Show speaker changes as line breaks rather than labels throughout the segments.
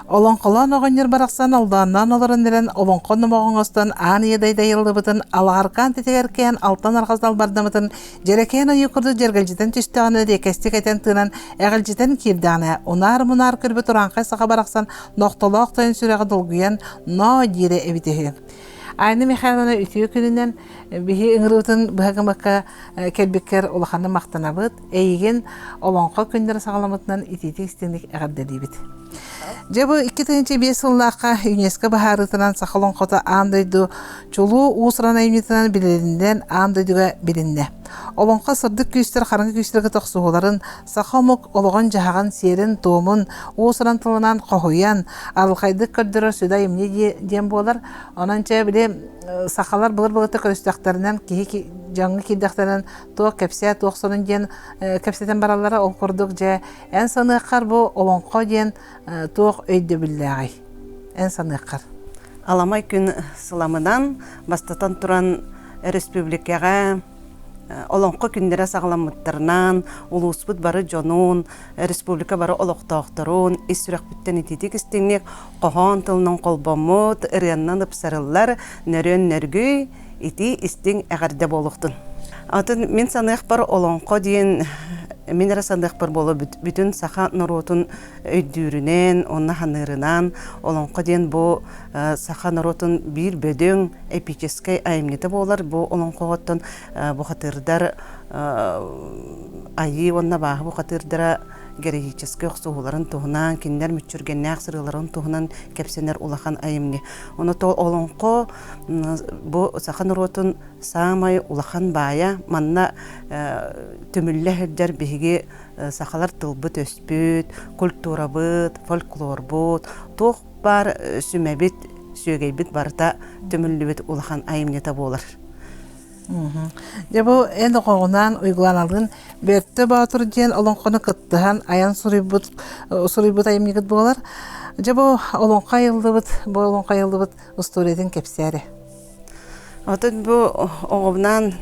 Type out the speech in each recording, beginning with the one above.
Олоҥхолоон оҕонньор барахсан олдоонноон олорон эрэн олоҥхо номоҕо оҥостон аан ийэ дайдайыллыбытын, алаҕаркаан титигэркээн алтан арҕас далбардаммытын дьэрэкээн ойуу курдук дьэргэлдьитэн түстэҕинэ диэкэстик этэн тыынан эҕилдьитэн киирдэҕинэ, унаар-мунаар көрбүт урааҥхай саха барахсан нохтолоох тойон сүрэҕэ долгуйан ноо диирэ эбитэ үһү. Айна Михайловна үтүө күнүнэн биһи ыҥырыытын быһа гыммакка кэлбиккэр улаханнык махтанабыт. Эйигин Олоҥхо күннэрэ саҕаламмытынан итиитик-истиҥник эҕэрдэлиибит. Дьэ бу 2005 сыллаахха ЮНЕСКО быһаарыытынан саха олоҥхото аан дойду чулуу уус-уран айымньытынан билиниллэн аан дойдуга билиннэ. Олоҥхо сырдык күүстэр хараҥа күүстэргэ тохсуһууларын, саха омук олоҕун-дьаһаҕын, сиэрин-туомун уус-уран тылынан хоһуйан, арылхайдык көрдөрөр сүдү айымньы диэн буолар. Онон чэ били сахалар былыр-былыргыта көрүстэхтэринэн киһи дьоҥҥо киирдэхтэринэн туох кэпсээ туох сонун диэн кэпсэтэн бараллара ол курдук дьэ эн саныаххар бу олоҥхо диэн туох өйдөбүллээҕий эн саныаххар
Аламай күн сыламынан бастатан туран республикаҕа Олоҥхо күннэрэ саҕаламмыттарынан улууспут бары дьонун, республика бары олохтоохторун ис сүрэхпиттэн итиитик истиҥник хоһоон тылынан холбоммут, ырыаннан ыпсарыллар нөрүөн нөргүй итии истиҥ эҕэрдэ буолуохтун. Атын мин саныахпар олоҥхо диэн мин эрэ саныахпар буола бүтүн саха норуотун өйдүүрүнэн уонна ханыырынан олоҥхо диэн бу саха норуотун биир бөдөҥ эпическэй айымньыта буолар. Бу олоҥхоҕоттон бухатыырдар айыы уонна бааһы бухатыырдара героическай охсуһууларын туһунан, кинилэр мүччүргэннээх сырыыларын туһунан кэпсэнэр улахан айымньы. Ону то олоҥхо бу саха норуотун саамай улахан баайа манна түмүллэ сылдьар биһиги сахалар тылбыт-өспүт, культурабыт, фольклорбут, туох баар сүмэбит, сүөгэйбит барыта түмүллүбүт улахан айымньыта буолар.
Дьэ бу эн оҕоҕунаан Уйгулааналыын Бөртө Боотур диэн олоҥхону кыттыһан айан суруйбут суруйбут айымньыгыт буолар. Дьэ бу олоҥхо айыллыбыт, бу олоҥхо айыллыбыт устуоруйатын кэпсээ эрэ.
Отут бу оҕобунаан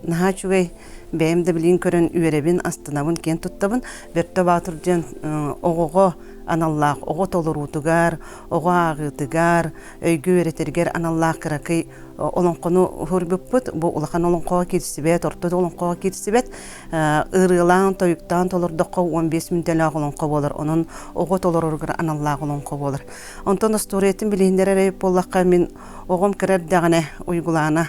наһаа үчүгэй бэйэм да билигин көрөн үөрэбин, астынабын, киэн туттабын. Бөртө Баатыр диэн оҕоҕо аналлаах оҕо толоруутугар, оҕо ааҕыытыгар, өйгө үөрэтэригэр аналлаах кыракый олоҥхону уһуйбуппут. Бу улахан олоҥхоҕо киирсибэт, орто да олоҥхоҕо киирсибэт. Ырыалаан, тойуктаан толордоххо 15 мүнүүтэлээх олоҥхо буолар. Онон оҕо толороругар аналлаах олоҥхо буолар. Онтон остуоруйатын билиһиннэрэр эбит буоллахха, мин оҕом кыра эрдэҕинэ Уйгулаана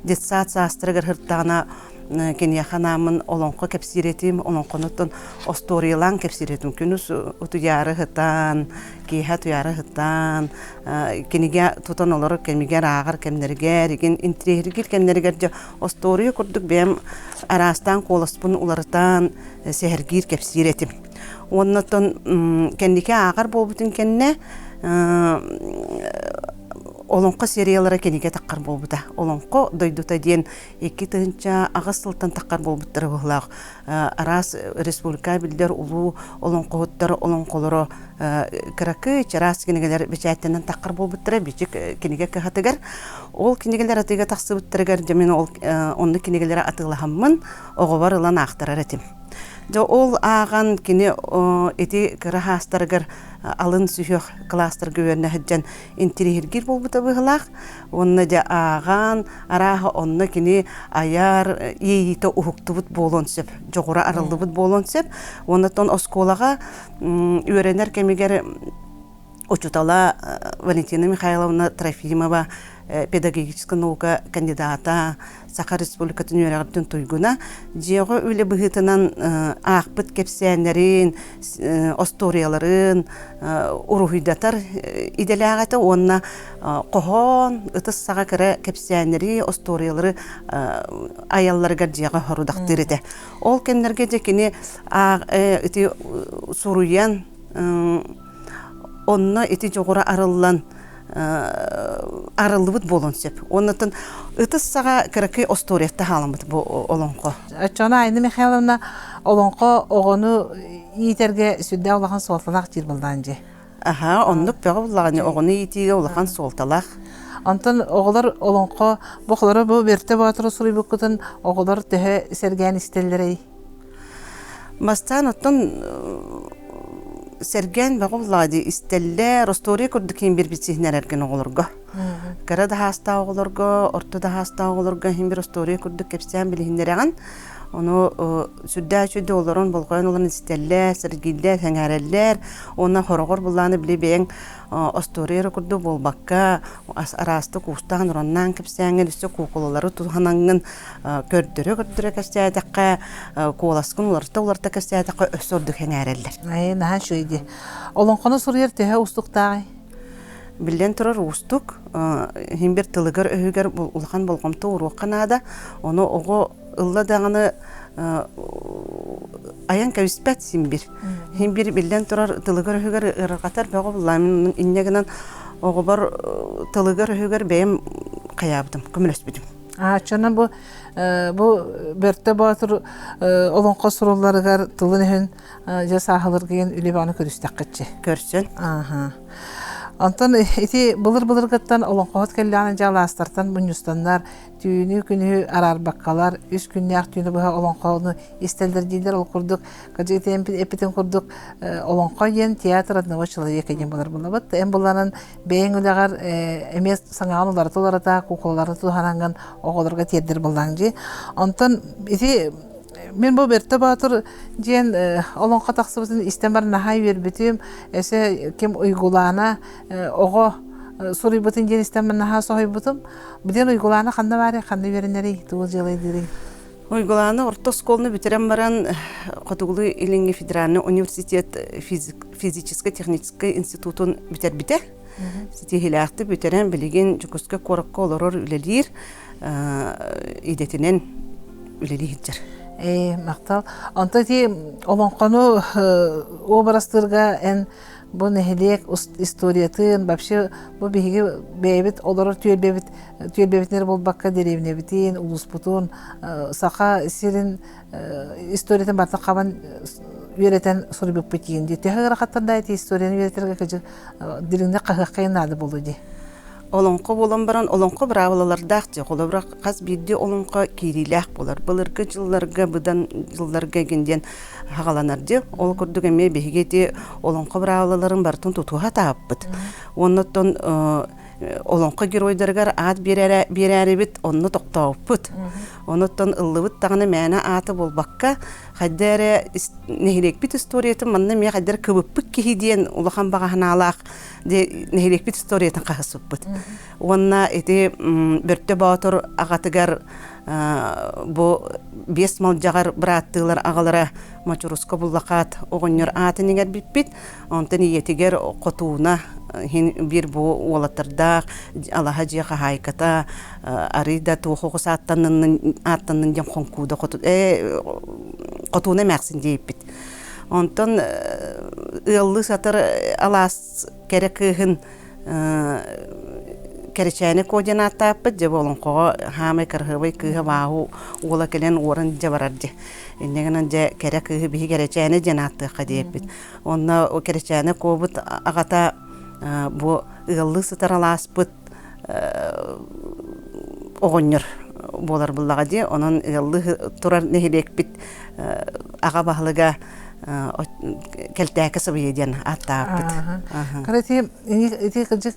детсад саастарыгар сырыттаҕына киниэхэ анааммын олоҥхо кэпсиир этим, олоҥхонуттан остуоруйалаан кэпсиир этим. Күнүс утуйаары сытан, киэһэ утуйаары сытан, кинигэ тутан олорор кэмигэр, ааҕар кэмнэригэр, игин интириэһиргиир кэмнэригэр дьэ остуоруйа курдук бэйэм араастаан куоласпын уларытан сэһэргиир кэпсиир этим. Уонна оттон кэнники ааҕар буолбутун кэннэ Олоҥхо сериялара кинигэ таххар буолбута. Олоҥхо дойдута диэн 2008 сылтан таххар буолбуттара быһыылаах. Араас республика биллэр улуу олоҥхоһуттар олоҥхолоро кыракый чараас кинигэлэр бэчээттэнэн таххар буолбуттара Бичик кинигэ кыһатыгар. Ол кинигэлэр атыыга тахсыбыттарыгар дьэ мин ол оннук кинигэлэри атыылаһаммын оҕобор ылан аахтарар этим. Дьэ ол ааҕан кини ити кыра хаастарыгар алын сүһүөх кылаастарга үөрэнэ сылдьан интириэһиргиир буолбута быһыылаах. Уонна дьэ ааҕан, арааһа онно кини айар иэйиитэ уһуктубут буолуон сөп, дьоҕура арыллыбыт буолуон сөп. Уонна оттон оскуолаҕа үөрэнэр кэмигэр учуутала Валентина Михайловна Трофимова педагогическай наука кандидата, Саха Республикатын үөрэҕиттэн туйгуна, дьиэҕэ үлэ быһыытынан аахпыт кэпсээннэрин, остуоруйаларын уруһуйдатар идэлээх этэ уонна хоһоон, ытыс саҕа кыра кэпсээннэри, остуоруйалары айалларыгар дьиэҕэ сорудахтыыр этэ. Ол кэмнэргэ дьэ кини ити суруйан онно ити дьоҕура арыллан арыллыбыт буолуон сөп. Оннуттан ытыс саҕа кыракый остуоруйата хааламмыт бу олоҥхо.
Оччоҕуна Айна Михайловна олоҥхо оҕону иитэргэ сүрдээх улахан суолталаах диир буоллаҕын дии.
Аһаа, оннук бөҕө буллаҕына оҕону иитиигэ улахан суолталаах.
Онтон оҕолор олоҥхо бу холоро бу Бөртө Боотуру суруйбуккутун оҕолор төһө сэргээн истэллэрий?
Бастаан оттон. Сэргээн бөҕө буллаҕа дии истэллэр, остуоруйа курдук иһин биэрбит сиһинэр эргин оҕолорго. Кыра да саастаах оҕолорго, орто да саастаах оҕолорго иһин бир остуоруйа курдук кэпсээн билиһиннэрэҕин. Ону сүрдээх үчүгэй олорон болҕойон олорон истэллэр, сэргииллэр, сэҥээрэллэр. Уонна хороҕор буллааны били бэйэҥ остуоруйа эрэ курдук буолбакка, араастык уустаан-ураннаан кэпсээҥҥин, өссө куукулалары туһанаҥҥын көрдөрө-көрдөрө кэпсээтэххэ, куоласкын уларыта-уларыта кэпсээтэххэ өссө ордук сэҥээрэллэр.
Ээ, наһаа үчүгэй дии. Олоҥхону суруйар төһө уустуктааҕый?
Биллэн турар уустук. Иһин бир тылыгар-өһүгэр улахан болҕомто ууруохха наада. Ону оҕо ылла даҕаны айан кэбиспэт син бир. Иһин бир биллэн турар тылыгар-өһүгэр ыарырҕатар бөҕө буллаамын инньэ гынан оҕобор тылыгар-өһүгэр бэйэм хайаабытым, көмөлөспүтүм.
Оччонон бу бу Бөртө Боотур олоҥхо сурулларыгар тылын-өһүн дьэ сааһылыргыйан үлэ бөҕөнү көрүстэххитчи.
Көрсөн.
Ааха. Онтон ити былыр-былыргыттан олоҥхоһут кэллэҕинэ дьэ алаастартан мунньустаннар түүнү күнү араарбаккалар үс күннээх түүнү быһа олоҥхону истэллэр дииллэр ол курдук кадьы эппитин курдук олоҥхо диэн театр одного человека диэн буолар булабыт эн буланан бэйэҥ үлэҕэр эмиэ саҥаҕын уларыта уларыта куукулалары туһанаҥҥын оҕолорго тиэрдэр буоллаҥ дии онтон ити мин бу Бөртө Боотур диэн олоҥхо тахсыбытын истэн баран наһаа үөрбүтүм өссө ким Уйгулаана оҕо суруйбутун диэн истэн баран наһаа соһуйбутум бу диэн Уйгулаана ханна баарый ханна үөрэнэрий тугу дьыалайдыырый
Уйгулаана орто оскуоланы бүтэрэн баран Хотугулуу-Илиҥҥи федеральнай университет физическэй-техническэй институтун бүтэрбитэ. Ситиһиилээхтик бүтэрэн билигин Дьокуускай куоракка олорор үлэлиир идэтинэн үлэлии сылдьар.
Ээ, махтал. Онто ити олоҥхону уобарастыырга эн бу нэһилиэк историятын, вообще бу биһиги бэйэбит олорор түөлбэбит түөлбэбитинэр буолбакка дэриэбинэбитин, улууспутун, саха сирин историятын барытын хабан үөрэтэн суруйбуппут диин дии. Төһө ыарахаттар да ити историяны үөрэтэргэ кыдьык дириҥник хаһыаххайын наада буолуо дии.
Олоҥхо буолан баран олоҥхо быраабылалардаах дьэ холобура хас биирдии олоҥхо киириилээх буолар. Былыргы дьылларга быдан дьылларга игин диэн хаҕаланар дии. Ол курдук эмиэ биһиги ити олоҥхо быраабылаларын барытын тутуһа тааппыт. Оннуттан олоҥхо геройдарыгар аат биэрээрибит онно тохтообуппут. Онуттан ыллыбыт даҕаны мээнэ ааты буолбакка, хайда эрэ нэһилиэкпит историятын манна эмиэ хайда эрэ кыбыппыт киһи диэн улахан баҕа санаалаах нэһилиэкпит историятын хаһысыппыт. Уонна ити Бөртө Боотур аҕатыгар бу биэс малдьаҕар бырааттыылар аҕалара Мочуруска Буллахаат оҕонньор аатын иҥэрбиппит. Онтон ийэтигэр Хотууна иһин биир бу уолаттардаах алаһа дьиэ хаһаайката арый да туох оҕус ааттаннын ааттаннын диэн хоҥкууда Хотууна эмээхсин диэбиппит. Онтон ыаллыы сатар алаас кэрэ кыыһын Кэрэчээни Куо диэн ааттааппыт, дьэ бу олоҥхоҕо хаамай кыраһыабай кыыһа Бааһу уола кэлэн уоран дьэ барар дьэ. Инньэ гынан дьэ кэрэ кыыһы биһи Кэрэчээни диэн ааттыахха диэппит. Онно Кэрэчээни Куобут аҕата бу ыаллыы сытар алааспыт оҕонньор буолар буллаҕа дии. Онон ыаллыы турар нэһилиэкпит аҕа баһылыга Кэлтээкэ Сыбыйа диэн ааттаабыппыт.
Кара ити ити кырдьык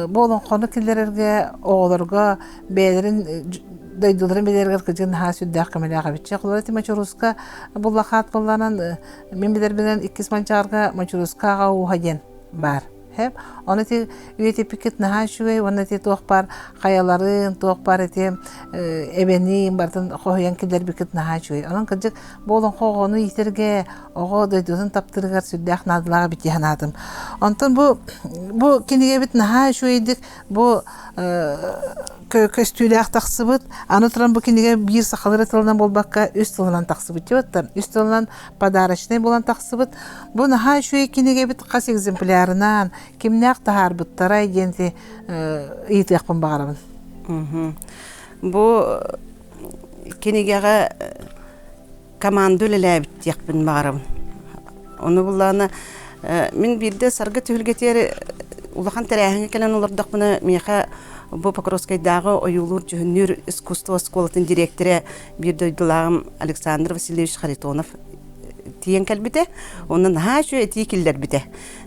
бу олоҥхону киллэрэргэ оҕолорго бэйэлэрин дойдуларын билэригэр кырдьык наһаа сүрдээх көмөлөөх эбит. Холобура ити Мочуруска буллахаат буолланан мин билэрбинэн иккис Манчаарга Мочуруска аҕа ууһа диэн баар. Хэп. Ону ити үйэтиппиккит наһаа үчүгэй уонна ити туох баар хайаларын, туох баар ити эбэниин барытын хоһуйан киллэрбиккит наһаа үчүгэй. Онон кырдьык бу олоҥхо оҕону иитэргэ, оҕо дойдутун таптыырыгар сүрдээх наадалаах эбит дии санаатым. Онтон бу бу кинигэбит наһаа үчүгэйдик бу көстүүлээх тахсыбыт. Аны туран бу кинигэ биир сахалыы тылынан буолбакка үс тылынан тахсыбыт дии Үс тылынан подарочнай буолан тахсыбыт. Бу наһаа үчүгэй кинигэбит хас экземплярынан кимнээх таһаарбыттарай диэн ыйытыахпын баҕарабын.
Бу кинигэҕэ команда үлэлээбит диэхпин баҕарабын. Ону буллаҕына мин биирдэ Саргы түһүлгэтигэр улахан тэрээһиҥҥэ кэлэн олордохпуна миэхэ бу Покровскайдааҕы ойуулуур-дьүһүннүүр искусство оскуолатын дириэктэрэ биир дойдулааҕым Александр Васильевич Харитонов. тиийэн кэлбитэ. Онно наһаа үчүгэй этии киллэрбитэ.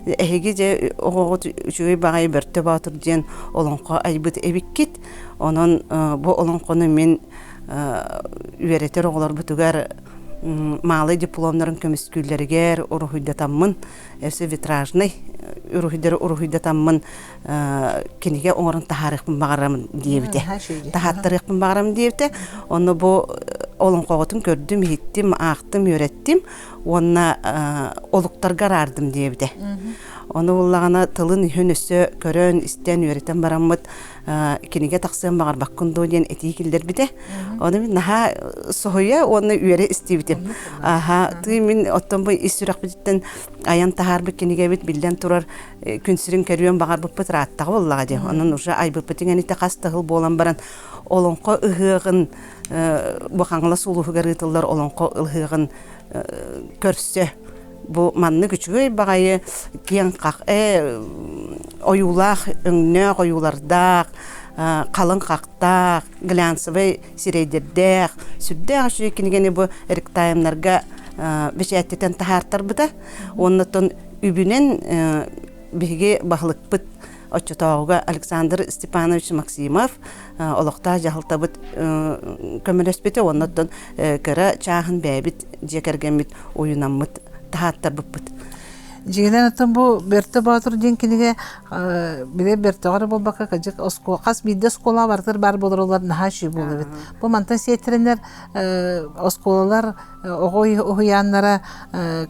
Эһиги дьэ оҕоҕут үчүгэй баҕайы Бөртө Боотур диэн олоҥхо айбыт эбиккит. Онон бу олоҥхону мин үөрэтэр оҕолорбутугар маалай дипломнарын көмүскүүллэригэр уруһуйдатаммын, өссө витражнай уруһуйдары уруһуйдатаммын кинигэ оҥорон таһаарыахпын баҕарамын диэбитэ. Таһааттарыахпын баҕарамын диэбитэ. Онно бу олоҥхоҕутун көрдүм, иһиттим, аахтым, үөрэттим уонна олуктарга араардым диэбитэ. Ону буллаҕына тылын иһин өссө көрөн, истэн, үөрэтэн бараммыт кинигэ тахсыан баҕарбаккын дуо диэн этии киллэрбитэ. Ону мин наһаа соһуйа уонна үөрэ истибитим. Аха, тыы мин оттон бу ис сүрэхпититтэн айан таһаарбыт кинигэбит биллэн турар күн сирин көрүөн баҕарбыппыт ырааттаҕа буоллаҕа дии. Онон уже айбыппыт иҥэнитэ хас да сыл буолан баран олоҥхо ыһыаҕын бу Хаҥалас улууһугар ыытыллар олоҥхо ыһыаҕын көрсө бу маннык үчүгэй баҕайы киэҥ хах ойуулаах өҥнөөх ойуулардаах халыҥ хахтаах глянцевай сирэйдэрдээх сүрдээх үчүгэй кинигэни бу ректаймнарга бэчээттэтэн таһаартарбыта уонна үбүнэн биһиги баһылыкпыт оччотооҕуга Александр Степанович Максимов олохтоох дьаһалтабыт көмөлөспүтэ уонна оттон кыра чааһын бэйэбит дьиэ кэргэммит уйунаммыт таһааттарбыппыт.
Дьиҥинэн оттон бу Бөртө Боотур диэн кинигэ били Бөртөҕө эрэ буолбакка кырдьык оскуола хас биирдии оскуолаҕа барытыгар баар буолар наһаа үчүгэй буолар эбит. Бу мантан сиэттэрэннэр оскуолалар оҕо уһуйааннара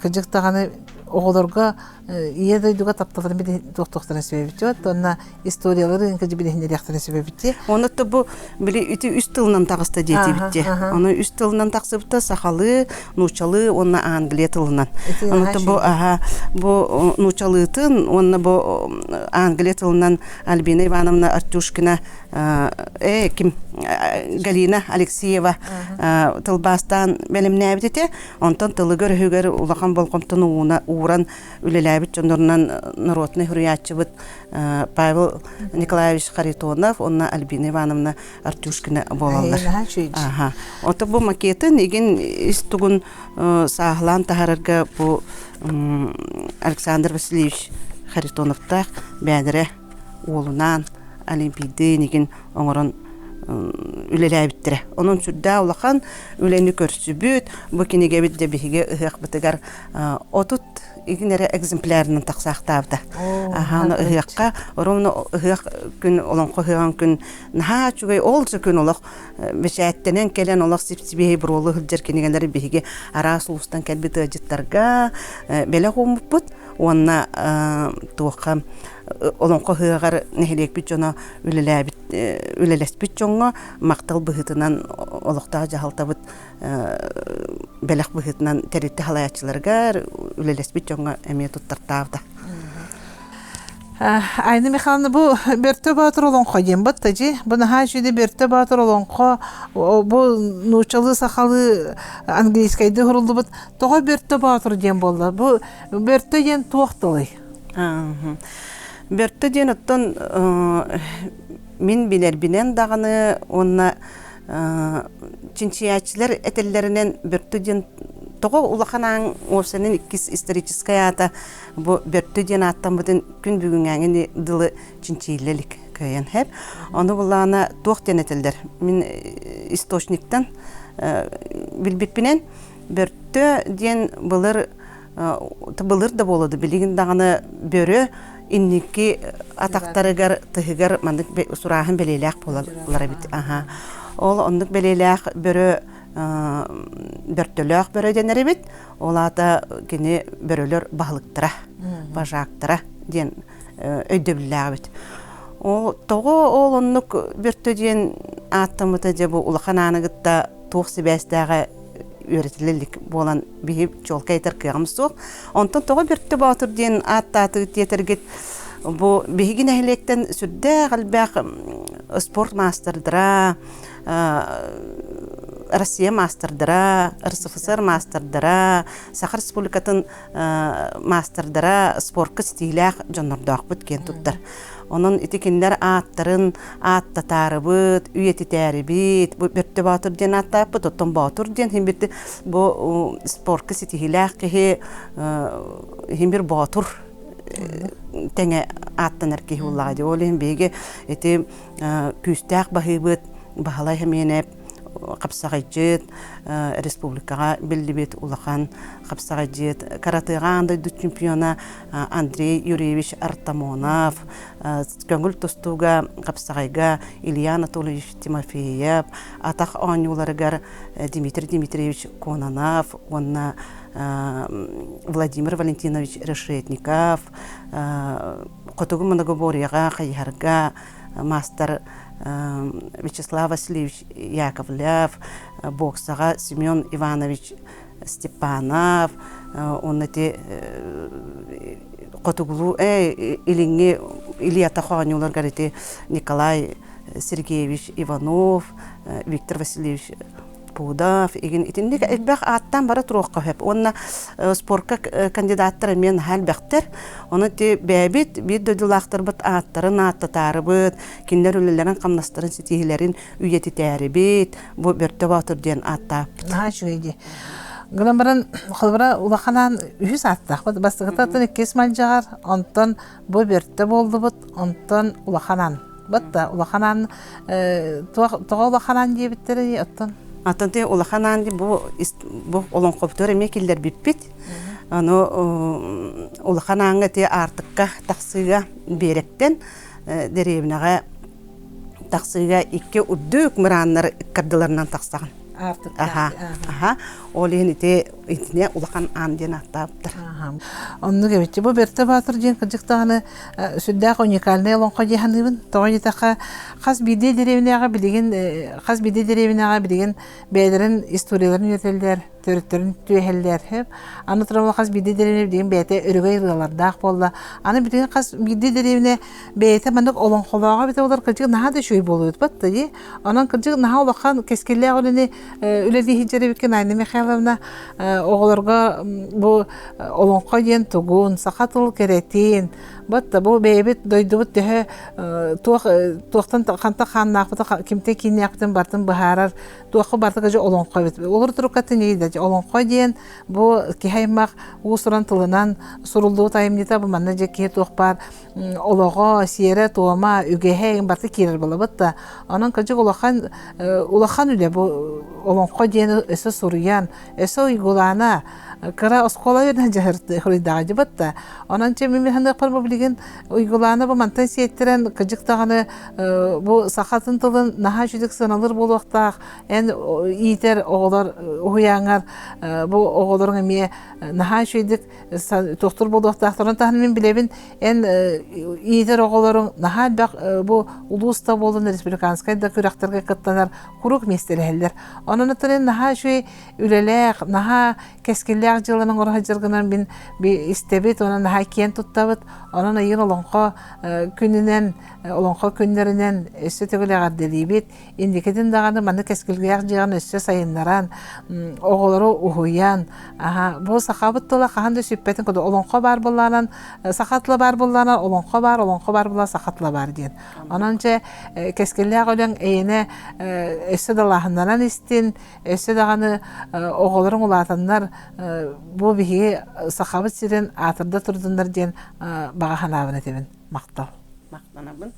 кырдьык даҕаны оҕолорго ийэ дойдуга тапталларын билин туохтуохтарын сөбүбүт уонна историялары кыдьы билиһиннэриэхтэрин сөбүбүт
Оны бу били ити үс тылынан таҕыста диэтибит Ону үс тылынан тахсыбыта сахалыы, нууччалыы уонна англия тылынан. Ону бу аха бу нууччалыытын уонна бу англия тылынан Альбина Ивановна Артюшкина э ким Галина Алексеева тылбаастаан бэлэмнээбит этэ. Онтон тылыгар-өһүгэр улахан болҕомтону ууран үлэлээбит дьоннорунан народнай суруйааччыбыт Павел Николаевич Харитонов уонна Альбина Ивановна Артюшкина буолаллар. Аха. Ото бу макетын игин ис тугун сааһылаан таһаарарга бу Александр Васильевич Харитоновтаах бэйэлэрэ уолунаан Олимпийдыын игин оҥорон үлэлээбиттэрэ. Онон сүрдээх улахан үлэни көрсүбүт. Бу кинигэбит дьэ биһиги ыһыахпытыгар 30 игин эрэ экземплярынан тахсаахтаабыта. Аха, ону ыһыахха, ровно ыһыах күн, олоҥхо ыһыаҕын күн наһаа үчүгэй ол же күн олох бэчээттэнэн кэлэн олох сип-сибиэһэй буруолу сылдьар кинигэлэри биһиги араас улуустан кэлбит ыалдьыттарга бэлэх ууммуппут уонна туохха олоҥхо ыһыаҕар нэһилиэкпит дьоно үлэлээбит үлэлэспит дьоҥҥо махтал быһыытынан олохтоох дьаһалтабыт бэлэх быһыытынан тэрилтэ салайааччыларыгар үлэлэспит дьоҥҥо эмиэ туттартаабыта.
Айна Михайловна, бу Бөртө Боотур олоҥхо диэн батта дьи. Бу наһаа үчүгэй Бөртө Боотур олоҥхо бу нууччалыы сахалыы английскайдыы суруллубут. Тоҕо Бөртө Боотур диэн буолла? Бу Бөртө диэн туох тылый?
Бөртө диэн оттон мин билэрбинэн даҕаны уонна чинчийээччилэр этэллэринэн Бөртө диэн тоҕо улахан аан уопсайынан иккис историческай аата бу Бөртө диэн ааттаммытын күн бүгүҥҥээҥи дылы чинчийиллэ илик кыайан хэп. Ону буллаҕына туох диэн этэллэр? Мин источниктан билбиппинэн Бөртө диэн былыр былыр да буолуо билигин даҕаны бөрө инники атахтарыгар тыһыгар маннык сурааһын бэлиэлээх буолаллар эбит аха ол оннук бэлиэлээх бөрө бөртөлөөх бөрө дэнэр эбит ол аата кини бөрөлөр баһылыктара вожактара диэн өйдөбүллээх эбит ол тоҕо ол оннук бөртө диэн ааттаммыта дьэ бу улахан ааны кытта туох сибээстээҕэ үөрэтиллэ илик буолан биһи чуолкай этэр кыаҕым суох. Онтон тоҕо Бөртө Боотур диэн ааттаатыгыт диэтэргит бу биһиги нэһилиэктэн сүрдээх элбэх спорт маастардара. Россия маастардара, РСФСР маастардара, Саха Республикатын маастардара спортка ситиилээх дьоннордоохпут киэн туттар. Онон ити кинилэр ааттарын ааттатаарыбыт, үйэтитээрибит, бу Бөртө Боотур диэн ааттааппыт, оттон Боотур диэн иһин бирти бу спортка ситиһиилээх киһи иһин бир Боотур тэҥэ ааттанар киһи буоллаҕа дии. Ол иһин биһиги ити күүстээх баһыыбыт Баһылай Хэмиэнэп хапсаҕайдьыт, республикаҕа биллибит улахан хапсаҕайдьыт, каратэҕа аан дойду чемпиона Андрей Юрьевич Артамонов, көҥүл тустууга хапсаҕайга Илья Анатольевич Тимофеев, атах оонньууларыгар Дмитрий Дмитриевич Кононов уонна Владимир Валентинович Решетников, хотугу многоборьеҕа хайыһарга маастар Вячеслав Васильевич Яковлев, боксаҕа Семен Иванович Степанов, уонна ити хотугулуу илиҥҥи Ильята оонньууларыгар ити Николай Сергеевич Иванов, Виктор Васильевич Пудов игин итинник элбэх ааттаан бара туруохха сөп уонна спорка кандидаттар эмиэ наһаа элбэхтэр ону ити бэйэбит биир дойдулаахтарбыт ааттарын ааттатаарыбыт кинилэр үлэлэрин хамнастарын ситиһиилэрин үйэтитээрибит бу Бөртө Боотур диэн ааттааппыт
Наһаа үчүгэй дии. Гынан баран, холобура, улаханаан үһүс ааттаахпыт. Бастакытыттан иккис Малдьаҕар, онтон бу Бөртө буоллубут, онтон улаханаан. Батта улахан аан тоҕо улахан аан диэбиттэрий оттон?
Оттон ти улахан аан бу бу олоҥхобутугар эмиэ киллэрбиппит. Аны улахан ааҥҥа ти аартыкка тахсыыга биэрэктэн дэриэбинэҕэ тахсыыга икки үрдүк мырааннар ыккардыларынан тахсаҕын.
Аартыкка.
Аха, аха. Ол иһин ити итине улахан аан диэн ааттаабыттар.
Оннук эбит. Бу Бөртө Баатыр диэн кырдьык даҕаны сүрдээх уникальнай олоҥхо дии саныыбын. Тоҕо диэтэххэ, хас биирдии дэриэбинэҕэ билигин хас биирдии дэриэбинэҕэ билигин бэйэлэрин историяларын үөрэтэллэр, төрүттэрин түөһэллэр. Аны туран хас биирдии дэриэбинэ билигин бэйэтэ өрөгөй ырыалардаах буолла. Аны билигин хас биирдии дэриэбинэ бэйэтэ маннык олоҥхолооҕо эбитэ буоллар кырдьык наһаа да үчүгэй буолуо эбит дии. Онон кырдьык наһаа улахан кэскиллээх үлэни үлэлии сылдьар эбиккин Айна Михайловна оҕолорго бу олоҥхо диэн тугун, саха тыл кэрэтин, вот бу бэйэбит дойдубут төһө туох туохтан хантан хааннаахпытын кимтэн кииннээхпитин барытын быһаарар туохха барыта дьэ олоҥхо эбит. Олор туруккатын да олоҥхо диэн бу киһи аймах уус-уран тылынан суруллубут айымньыта бу манна дьэ киһи туох баар олоҕо, сиэрэ-туома, үгэһэ барыта киирэр буолабыт да. Онон кырдьык улахан улахан үлэ бу олоҥхо диэн өссө суруйан, өссө уйгулаана кыра оскуола үөрэнэ дьаһырыйдаҕа да. Онон чэ мин саныахпар бу билигин уйгулаана бу мантан сиэттэрэн кырдьык даҕаны бу сахатын тылын наһаа үчүгдүк сыаналыыр буолуохтаах эн иитэр оҕолор уһуйааҥҥар бу оҕолоруҥ эмиэ наһаа үчүгэйдик туохтур буолуохтаахтарын таһынан мин билэбин эн иитэр оҕолоруҥ наһаа элбэх бу улуус да буоллун республиканскай да күрэхтэргэ кыттанар куруук миэстэлэһэллэр онон эн наһаа үчүгэй үлэлээх наһаа кэскиллээх дьыаланы оҥоро сылдьаргынан мин истэбит онон наһаа киэн туттабыт онон эйигин олоҥхо күнүнэн олоҥхо күннэринэн өссө төгүл эҕэрдэлиибит Инникитин даҕаны маннык кэскилгээх дьиэҕин өссө сайыннаран, оҕолору уһуйан, аһа, бу сахабыт тыла хаһан да сүппэтин курдук олоҥхо баар буоллаҕынан, саха тыла баар буоллаҕына олоҥхо баар, олоҥхо баар буоллаҕына саха тыла баар диэн. Онон дьэ кэскиллээх үлэҥ эйэнэ өссө далааһыннанан истин, өссө даҕаны оҕолоруҥ улаатаннар бу биһиги сахабыт сирин аатырда турдуннар диэн баҕа санаабын этэбин. Махтал.
Махтанабын.